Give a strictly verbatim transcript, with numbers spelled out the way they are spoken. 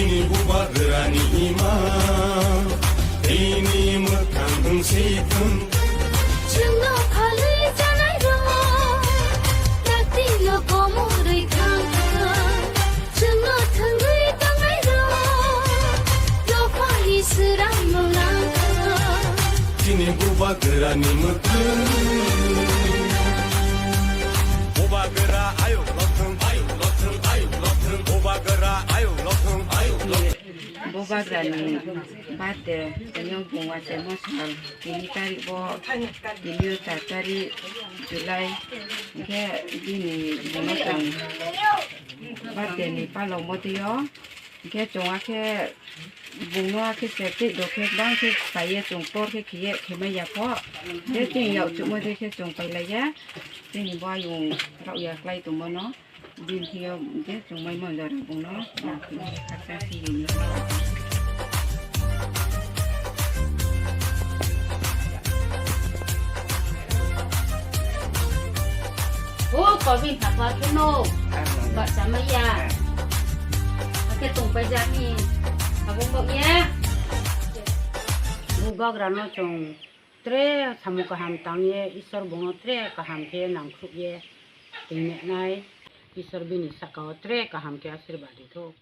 Bini bubagrani ima, bini mwkhang wngsi thung. Chwngno khalwi chanairok, daktino komorwi thangkha. Chwngno thwngwi tongnairok, dophani swrangno langkha. Chini bubagrani mwkhang. Bubagra ayuk lothung, ayuk lothung, ayuk lothung. Bubagra ayuk lothung, ayuk lothung. Bubagrani birthday tini bungwa se mosal tini tarik bo, tini o char tarik July. Hwnkhe bini bungwa tong birthday ni palok motio. Hwnkhe chwng akhe bungno akhe se tei do khe bang khe khlaiye, chwng tor khe khiye khemai ya kho. Tei chini yak chukma de khe chwng pailaiya. Chini bo ayung rok ya klai tongmano. Bini thwiyo je chwng mai manjak rok bungno nangkukmani khakchang siyoni. O kobi thapa kheno baksa maya. Ake tongpai jani. Abo bok ya. Bubagrano chwng tre samung kaham tangye, Isor bungno tre kaham khe nangkhukye tongnainai. Isor bini sakao tre kaham khe asirwad rithok.